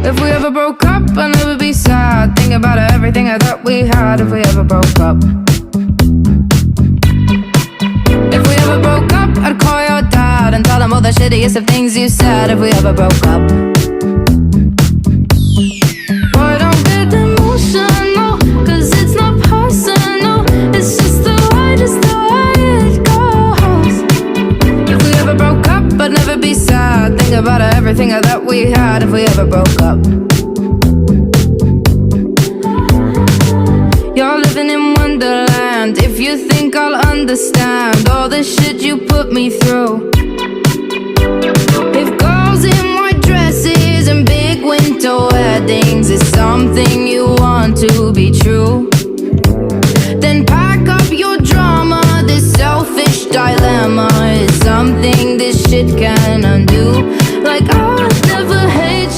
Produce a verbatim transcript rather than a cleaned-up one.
If we ever broke up, I'd never be sad. Think about everything that we had if we ever broke up. If we ever broke up, I'd call your dad and tell him all the shittiest of things you said if we ever broke up. Boy, don't get emotional, 'cause it's not personal. It's just the way, just the way it goes. If we ever broke up, I'd never be sad. Think about everything that we had if we ever broke up. You're living in wonderland. If you think I'll understand all the shit you put me through. If girls in white dresses and big winter weddings is something